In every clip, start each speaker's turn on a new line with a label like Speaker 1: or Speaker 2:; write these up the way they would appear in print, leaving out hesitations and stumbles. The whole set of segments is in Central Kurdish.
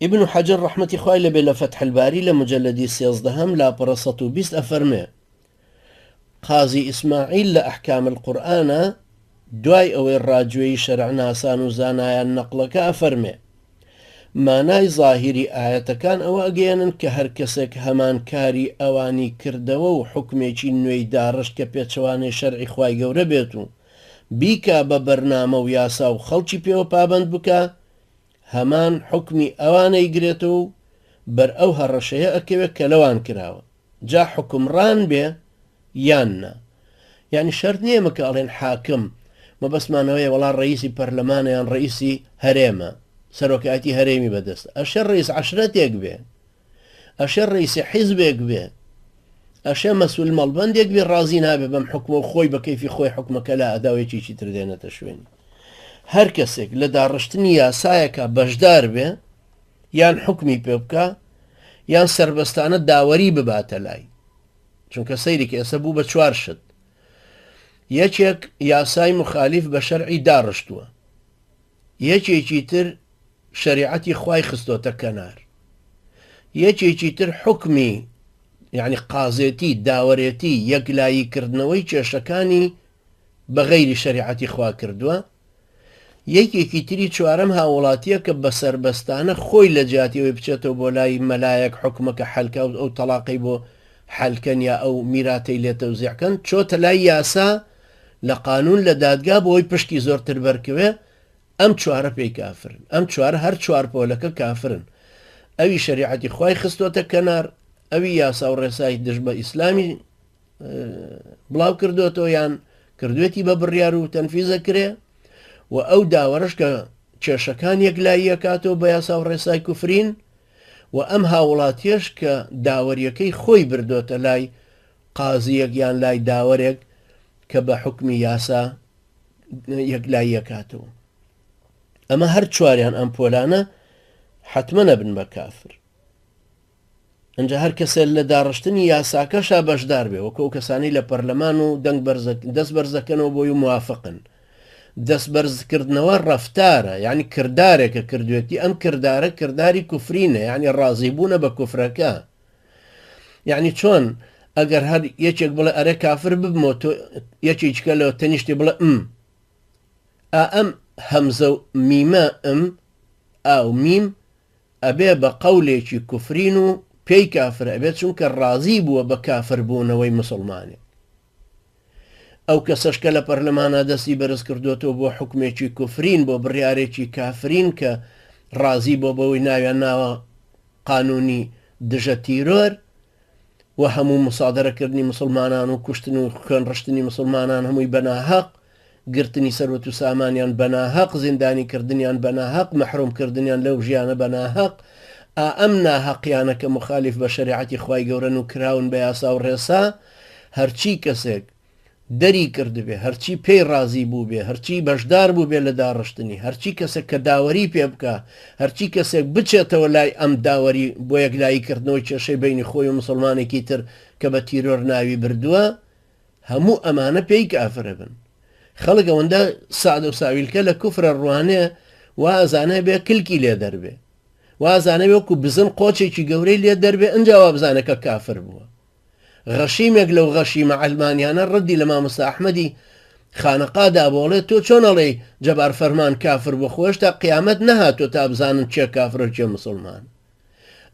Speaker 1: ئیبن حەجەر ڕەحمەتی خوای لێ بێ لە فەتح الباری لە مجەلەدی سێزدەهەم لاپەڕە 120 ئەفەرمێ، قازی ئیسماعیل لە ئەحکام القورئانا دوای ئەوەی ڕاجوێی شەرعناسان و زانایان نەقڵەکە ئەفەرمێ، مانای زاهیری ئایەتەکان ئەوە ئەگەیەنن کە هەر کەسێک هەمان کاری ئەوانی کردەوە و حوکمێکی نوێی داڕشت کە پێچەوانەی شەرعی خوای گەورە بێت و بیکا بە بەرنامە و یاسا و خەڵکی پێوە پابەند بکا هەمان حوکمی ئەوان ئەیگرێتەوە و بەر ئەو هەڕەشەیە ئەکەوێ کە لەوان کراوە جا حوکمڕان بێ یان نا. یانی شەرت نییە ئێمە کە ئەڵێن حاکم مەبەستمان ئەوەیە وەڵا ڕەئیسی پەرلەمانە یان ڕەئیسی هەرێمە سەرۆکایەتی هەرێمی بەدەستە ئەشێ ڕەئیس عەشرەتێک بێ ئەشێ ڕەئیسی حیزبێک بێ ئەشێ مەسول مەڵبەندێک بێ ڕازی نابێ بەم حکومە و خۆی بە کەیفی خۆی حکومەکە لا ئەدا و یەکێکی تر دێنێتە شوێنی هەر کەسێک لە داڕشتنی یاسایەکە بەشدار بێ یان حکومی پێ بکە یان سربەستانە داوەری بباتە لای چونکە سەیری کە ئێستا بوو بە چوار شت یەکێک یاسای مخالیف بە شەرعی داڕشتووە یەکێکی تر شەریعەتی خوای خستۆتە کەنار یەکێکی تر حکمی یعنی قازێتی داوەرێتی یەکلایی کردنەوەی کێشەکانی بە غەیری شەریعەتی خوا کردووە یەکێکی تری چوارەم هاووڵاتییە کە بە سەربەستانە خۆی لە جیاتی ئەوەی بچێتەوە بۆ لای مەلایەک حوکمەکە حەل کا و ئەو تەڵاقەی بۆ حەل کەن یا ئەو میراتەی لێ تەوزیع کەن چۆتە لای یاسا لە قانوون لە دادگا بۆی پشکی زۆرتر بەرکەوێ ئەم چوارە پێی کافرن ئەم چوارە هەر چوار پۆلەکە کافرن ئەوی شەریعەتی خوای خستۆتە کەنار ئەوی یاسا و ڕێسای دژ بە ئیسلامی بڵاو کردوێتەوە یان کردوێتی بە بڕیار و تەنفیزە کرێ و ئەو داوەرش کە کێشەکان یەکلاییەکاتەوە بە یاسا و ڕێسای کوفرین و ئەم هاوڵاتیەش کە داوەریەکەی خۆی بردۆتە لای قازیەک یان لای داوەرێک کە بە حکمی یاسا یەکلاییەکاتەوە ئەمە هەر چواریان ئەم پۆلانە حتممە نەبن بە کافر ئنجا هەر کەسێ لە داڕشتنی یاساکەشا بەشدار بێ وەکو ئەو کەسانەی لە پەرلەمان و دەنگ بەرز دەست بەرزەکەنەوە بۆی و موافقن دەست بەرزکردنەوە ڕەفتارە یعنی کردارێکە کردوێتی ئەم کردارە کرداری کوفرینە یعنی ڕازیبوونە بە کوفرەکە یعنی چۆن ئەگەر هەر یەکێک بڵێ ئەرێ کافر ببمەوە تۆ یەکێکیکە لە تەنیشتی بڵێ ئم ئا ئەم هەمزە و میمە ئم ئا و میم ئەبێ بە قەولێکی کوفرین و پێی کافر ئەبێت چونکە ڕازی بووە بە کافر بوونەوەی موسڵمانێک. ئەو کەسەش کە لە پەرلەمانا دەستی بەرز کردۆتەوە بۆ حوکمێکی کوفرین بۆ بڕیارێکی کافرین کە ڕازی بۆ بەوەی ناویان ناوە قانونی دژە تیرۆر و هەموو موسادەرە کردنی موسڵمانان و کوشتن و خوێن ڕشتنی موسڵمانان هەمووی بە ناهەق گرتنی سەروەت و سامانیان بە ناهەق زیندانی کردنیان بە ناهەق مەحروم کردنیان لەو ژیانە بە ناهەق ئا ئەم ناهەقیانە کە موخالیف بە شەریعەتی خوای گەورەن و کراون بە یاسا و ڕێسا هەرچی کەسێک دەری کردبێ، هەرچی پێی ڕازی بووبێ، هەرچی بەشدار بووبێ لە داڕشتنی، هەرچی کەسێک کە داوەری پێ بکا، هەرچی کەسێک بچێتەوە لای ئەم داوەری بۆ یەکلایی کردنەوەی کێشەی بەینی خۆی و موسڵمانێکی تر کە بە تیرۆر ناوی بردووە، هەموو ئەمانە پێی کافر ئەبن. خەڵک ئەوەندە سادە و ساویلکە لە کوفر ئەڕوانێ وا ئەزانێ بێ کلکی لێ دەربێ. وا ئەزانێ وەکو بزن قۆچێکی گەورەی لێ دەربێ ئنجا وا بزانێ کە کافر بووە. غەشیمێک لەو غەشیمە عەلمانیانە ڕەدی لە مامۆستا ئەحمەدی خانەقا دابوو ئەڵێ تۆ چۆن ئەڵێی جەبار فەرمان کافر بووە خۆ هێشتا قیامەت نەهاتووە تا بزانن کێ کافرە و کێ موسڵمان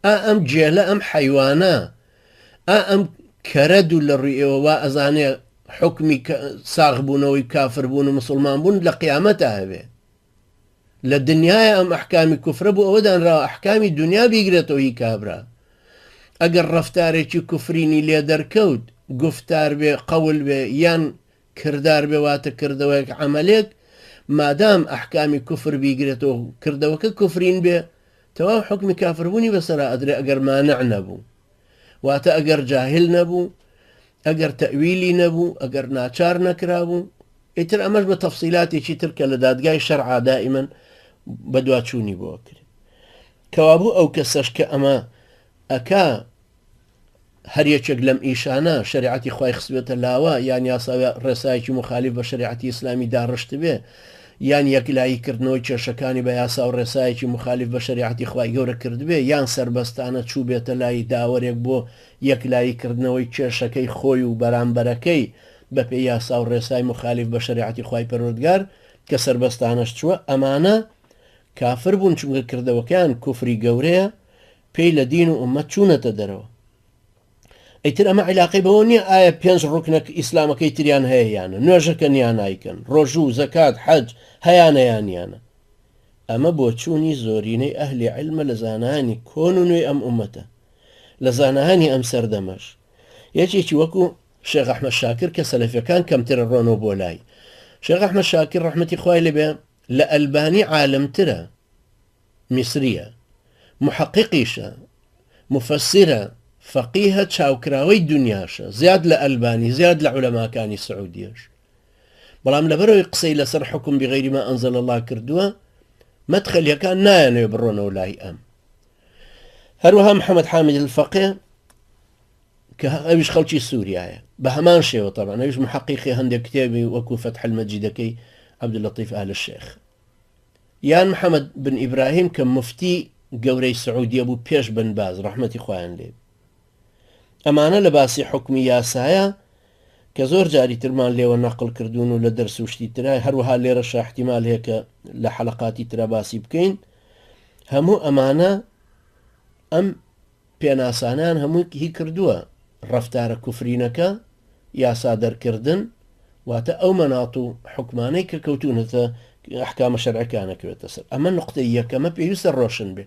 Speaker 1: ئا ئەم گێلە ئەم حەیوانە ئا ئەم کەرە دوو لە ڕووی ئێوە وا ئەزانێ حوکمی ساغ بوونەوەی کافر بوون و موسڵمان بوون لە قیامەتا هەبێ لە دنیایە ئەم ئەحکامی کوفرە بۆ ئەوە دانراوە ئەحکامی دنیا بیگرێتەوە هی کابرا ئەگەر ڕەفتارێکی کوفرینی لێ دەرکەوت گوفتار بێ قەول بێ یان کردار بێ واتە کردەوەیەک عەمەلێک مادام ئەحکامی کوفر بیگرێتەوە کردەوەکە کوفرین بێ تەواو حکمی کافربوونی بەسەرا ئەدرێ ئەگەر مانع نەبوو واتە ئەگەر جاهل نەبوو ئەگەر تەویلی نەبوو ئەگەر ناچار نەکرابوو ئیتر ئەمەش بە تەفسیلاتێکی تر کە لە دادگای شەرعا دائیمەن بەدواچوونی بۆ ئەکرێ. کەوابوو ئەو کەسەش کە ئەمە ئەکا هەر یەکێک لەم ئیشانە شەریعەتی خوای خستبێتە لاوە یان یاسا ڕێسایەکی مخالف بە شەریعەتی ئیسلامی داڕشتبێ. یان یەکلایی کردنەوەی کێشەکانی بە یاسا و ڕێسایەکی موخالیف بە شەریعەتی خوای گەورە کردبێ یان سەربەستانە چووبێتە لای داوەرێک بۆ یەکلایی کردنەوەی کێشەکەی خۆی و بەرامبەرەکەی بەپێی یاسا و ڕێسای موخالیف بە شەریعەتی خوای پەروەردگار کە سەربەستانەش چووە ئەمانە کافر بوون چونکە کردەوەکەیان کوفری گەورەیە پێی لە دین و ئوممەت چوونەتە دەرەوە. ئیتر ئەمە عیلاقەی بەوە نییە ئایا پێنج ڕوکنە ئیسلامەکەی تریان هەیە یانە نوێژەکەن یان نایکەن ڕۆژوو زەکات حەج هەیانە یان نیانە ئەمە بۆچوونی زۆرینەی ئەهلی علمە لە زانایانی کۆن و نوێی ئەم ئومەتە لە زانایانی ئەم سەردەمەش یەکێکی وەکو شێخ ئەحمەد شاکر کە سەلەفیەکان کەمترە ڕۆنەوە بۆ لای شێخ ئەحمەد شاکر ڕەحمەتی خوای لێبێ لە ئەلبانی عالمترە میسریە، موحەقیقیشە، موفەسیرە، فەقیهە چاوکراوەی دونیاشە، زیاد لە ئەلبانی، زیاد لە عولەماکانی سعودیەش. بەڵام لەبەرئەوەی قسەی لەسەر حوکم بغیر ما انزل اللە کردووە، مەدخەلیەکان نایانەوێ بڕۆنەوە لای ئەم. هەروەها محەمەد حامد الفەقێ کە ئەویش خەڵکی سووریایە بە هەمان شێوە تەبعەن ئەویش محەقیقی هەندێک کتێبی وەکو فەتح المەجیدەکەی عەبدولەتیف ئال الشێخ. یان محمد بن ئیبراهیم کە موفتی گەورەی سعودیە بوو پێش بن باز ڕەحمەتی خوایان لێ ئەمانە لە باسی حوکمی یاسایە کە زۆر جاری ترمان لێوە نەقل کردوون و لە دەرس و شتی ترا هەروەها لێرەشا احتیمال هەیە کە لە حەلەقاتی ترا باسی بکەین هەموو ئەمانە ئەم پێناسانەیان هەمووی هی کردووە، ڕەفتارە کوفرینەکە، یاسا دەرکردن، واتە ئەو مەنات و حوکمانەی کە کەوتوونەتە ئەحکامە شەرعەکان ئەکەوێتە سەر. ئەمە نوقتەی یەکەمە پێویستە ڕۆشن بێ.